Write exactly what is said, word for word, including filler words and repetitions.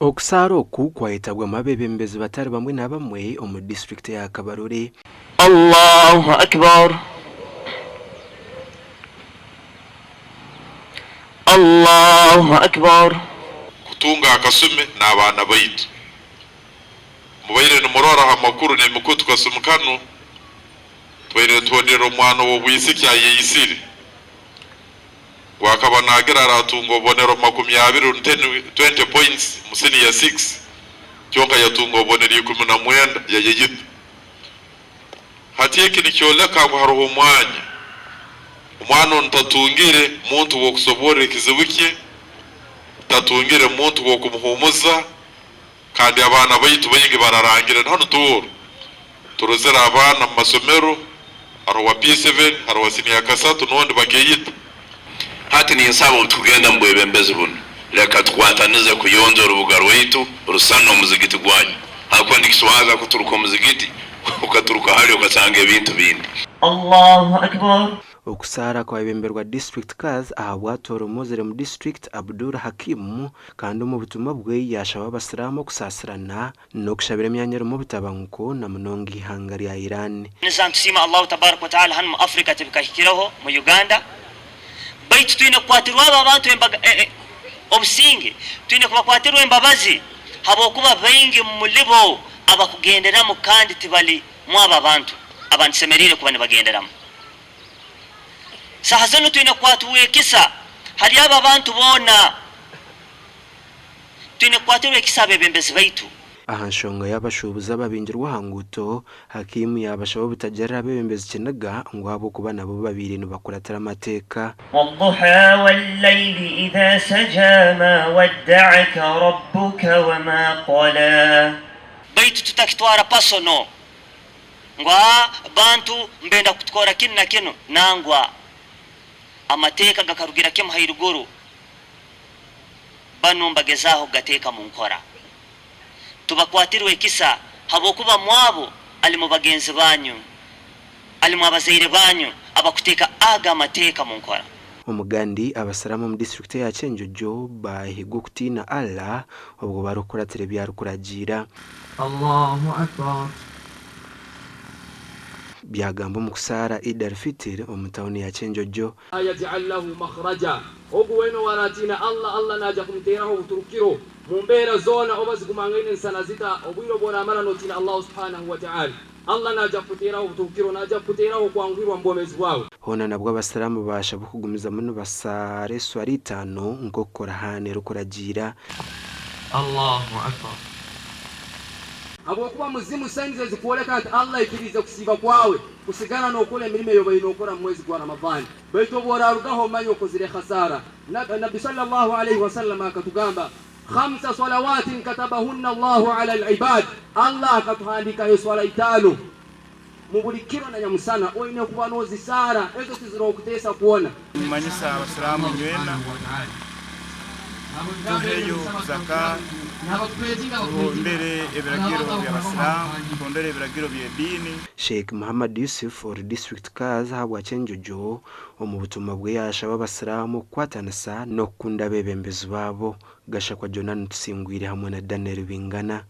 Okusaara oku kwayetabwamu abeebembezi batali bamwe na bamwe omu disiturikiti eya Kabarole. Allahu Akbar. Allahu Akbar. Kutunga akasumi n'abaana baitu. Mubaire nimurora ha makuru n'emikutu kasumi kanu, tubaire nituhondera omwana ow'obwisiki ayeisire. Ngu akaba naagira aratunga obubonero makumi abiri, ten, twenty points mu senior six, kyonka yatunga obubonero ikumi na mwenda, yayeyita. Hati eki nikyoleka ngu haroho omwanya. Omwana onu tatungire muntu w'okusoborra ekizibu kye, tatungire muntu w'okumuhuumuza, kandi abaana baitu baingi bararangire na hanu Tooro. Turozere abaana mu masomero, haroho wa P seven, haroho wa siniya kasatu, n'ondi bakeyita. Hati ninsaba obu tukugenda mu bwebembezi bunu, leka tukwatanize kuyonja orubuga rwaitu rusana omuzigiti gwanyu. Habwokuba nikiswaza kuturuka omuzigiti, okaturuka hali okasanga ebintu bindi. Allahu Akbar. Okusaara kwayebemberwa District Kadhi ahabwa Tooro Muslim District, Abdul Hakim, kandi omu butumwa bwe yashaba Abasiraamu okusaasirana n'okushabira emyanya erimu obutabanguko, na munonga ihanga lya Iran. Niza ntusiima Allahu Tabaraka wa Ta'ala hanu mu Africa tibikahikireho, mu Uganda. Baitu twine kukwatirwa abo abantu embaga-, eh, eh, obusinge. Twine kubakwatirwa embabazi, habwokuba baingi muli bo abakugenderamu kandi tibali mwabo abantu abandisemeriire kuba nibagenderamu. Saaha zinu twine kukwatirwa ekisa hali abo abantu boona. Twine kukwatirwa ekisa abeebembezi baitu. Aha nshonga y'abashuubuzi ababingirwe aha nguuto, Hakiimu yabashaba obutagerra abeebembezi kiniga ngu habwokuba nabo babaire nibakuratira amateeka. والضحى والليل إذا سجى ما ودعك ربك وما قلى. Baitu tutakitwara personal. Ngu, "Ah, bantu mbenda kutukora kinu na kinu." Nangwa, amateeka gakarugira kimu hairuguru. Banu mbagezaaho kugateeka mu nkora. Tubakwatirwe ekisa, habwokuba mwabo ali mu bagenzi banyu, ali mu abazaire banyu abakuteeka aga amateeka mu nkora. Omugandi, Abasiraamu omu disiturikiti eya Kyenjojo bahigwa okutiina Allah obu barikukuratira ebi arikuragiira. Allahu Akbar. Byagambwa omu kusaara Eid al-Fitr omu tauni ya Kyenjojo. يجعل له مخرجا. Ogu weena ow'aratiina Allah, Allah naija kumuteeraho obuturukiro mu mbeera zoona oba zigumangaine nsana zita, obwire obu oraamara nootiina Allah subhanahu wa ta'ala. Allah naija kukuteeraho obuturukiro, naija kukuteeraho okwanguhirwa omu bwomeezi bwawe. Hoona nabwo Abasiraamu bashabwa kugumizamu nibasaara eswara itaano nk'oku Kurahaani erukuragiira. Allahu Akbar. Habwokuba muzimu signs ezikwoleka nti Allah aikiriize kusiiba kwawe, kusigara nookora emirimo ei obaire nookora mu mwezi gwa Ramadhan. Baitu obu oraarugaho, omanye okozire khasaara. Na-, Nabbi sallallahu alayhi wa sallam akatugamba, "خمس صلوات كتبهن الله على العباد." Allah akatuhandiikaho eswala itaano. Mu buli kiro na nyamusana, oine kuba noozisaara, ezo tiziroho kuteesa kwona. Nimanyisa Abasiraamu inywena, tuheyo zaka, tuhondere ebiragiro by'Abasiraamu, tuhondere ebiragiro by'ediini. Sheikh Muhammad Yusuf, ori District Kadhi ahabwa Kyenjojo, omu butumwa bwe yashaba Abasiraamu okukwatanisa n'okukunda abeebembezi baabo. Gashakwa Jonan Tusingwire hamwe na Daniel Bingana.